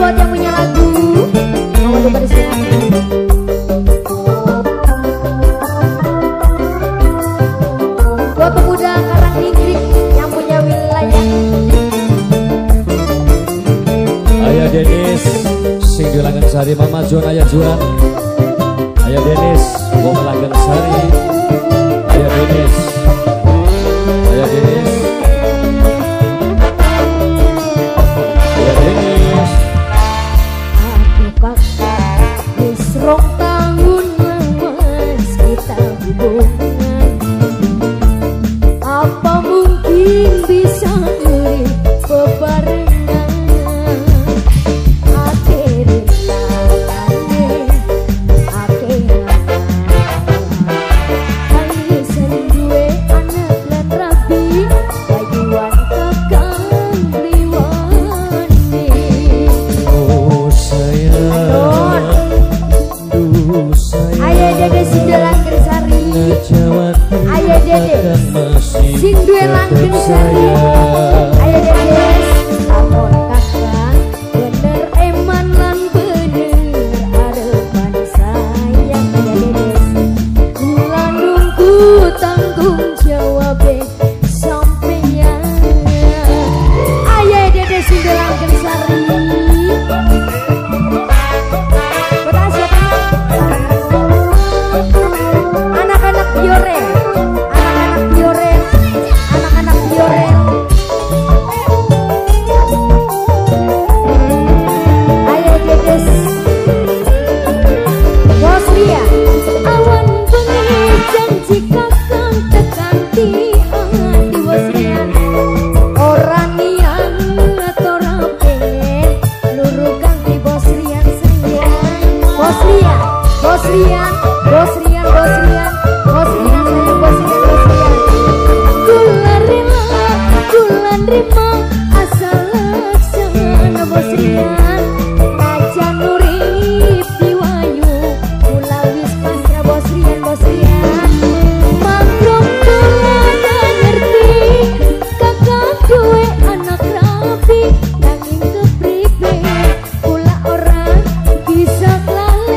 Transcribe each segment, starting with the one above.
buat yang punya lagu. Mau dipersilakan. Buat pemuda Karangingkrik yang punya wilayah. Ayah Denis, sing di Langen Sari, Mama Juan, Ayah Juan. Ayah Denis, wong Langen Sari. Ayah Denis, Ayah Denis, Ayah Denis. Aku kakak wis rong tahun lawas kita hubungan. Apa mungkin bisa urip bebarengan? Ayah Dede, sing duwe Langen Sari. Ayah Dede, lamun kakang bener eman lan bener arepan sayang. Ayah Dede, kula nunggu tanggung jawabe sampeyan. Ayah Dede sing duwe Langen Sari. Anak-anak Biore, anak-anak Biore, anak-anak Biore. Ayo Dedes, Bos Ria. Awan bengi janji kakang tekan di ati Bos Ria. Ora niat ora pengen luru ganti Bos Rian sayang. Bos Ria, Bos Rian, Bos Rian, Bos Rian, Bos Rian sayang, Bos Rian, Bos Rian. Kula rela, kula nrimo asal laksana Bos Rian. Najan urip diwayu, kula wis pasrah Bos Rian, Bos Rian. Maklum kula ngerti, kakak duwe anak rapi, nanging kepribe kula ora bisa klalen.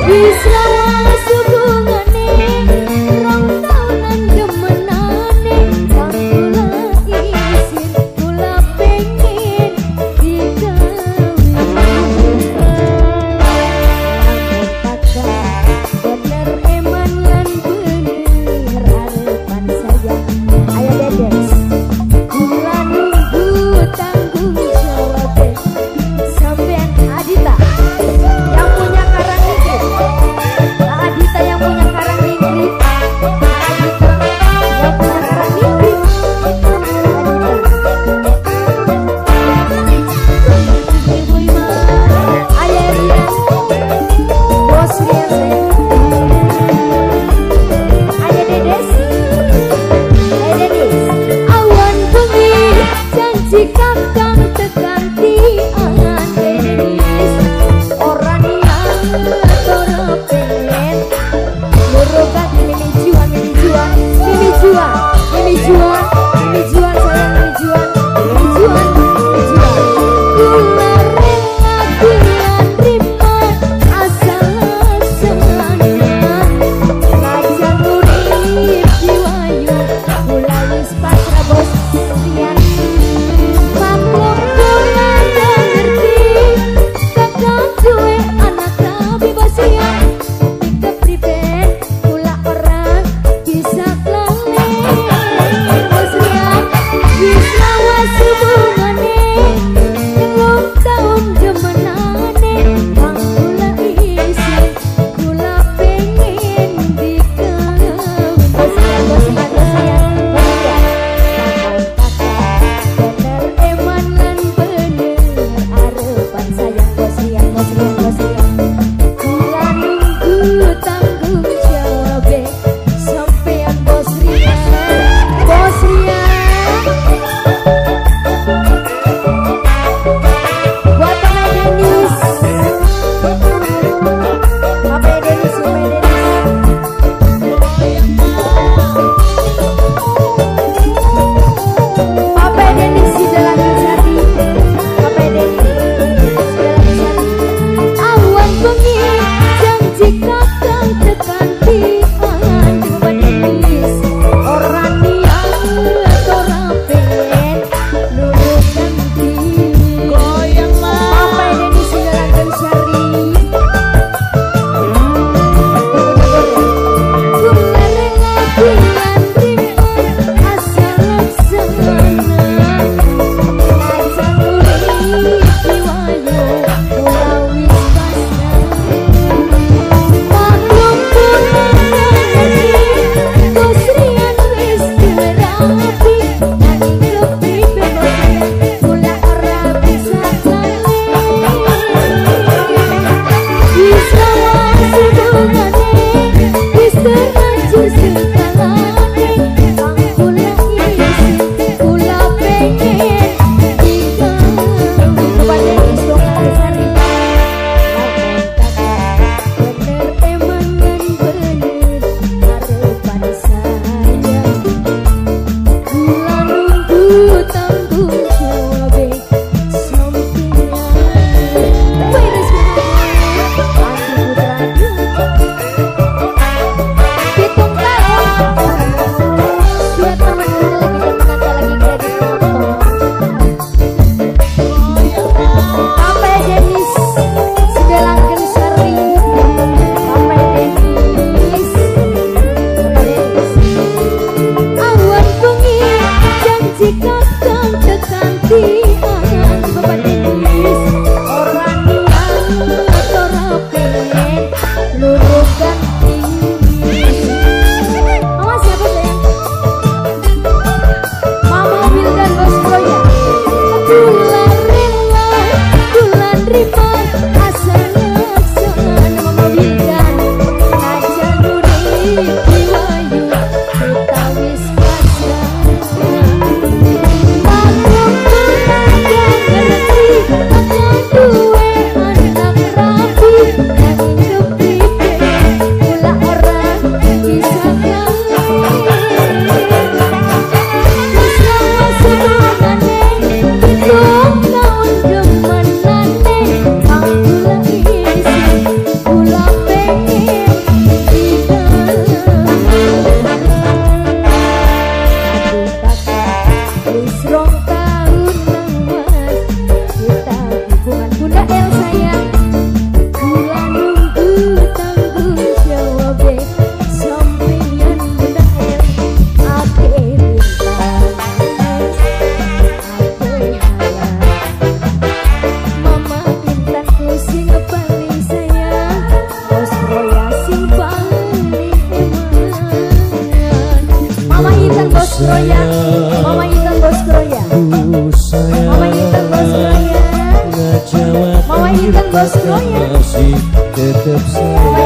Wis lawas hubungane, rong taunan demenane, kang kula isin, kula pengen dikawin. Lamun kakak bener eman lan bener arepan sayang. Ayo Dedes, kula nunggu tanggung jawabe sampean Adita yang punya Karangingkrik. Bos Kan Kroya. Masih tetap sayang.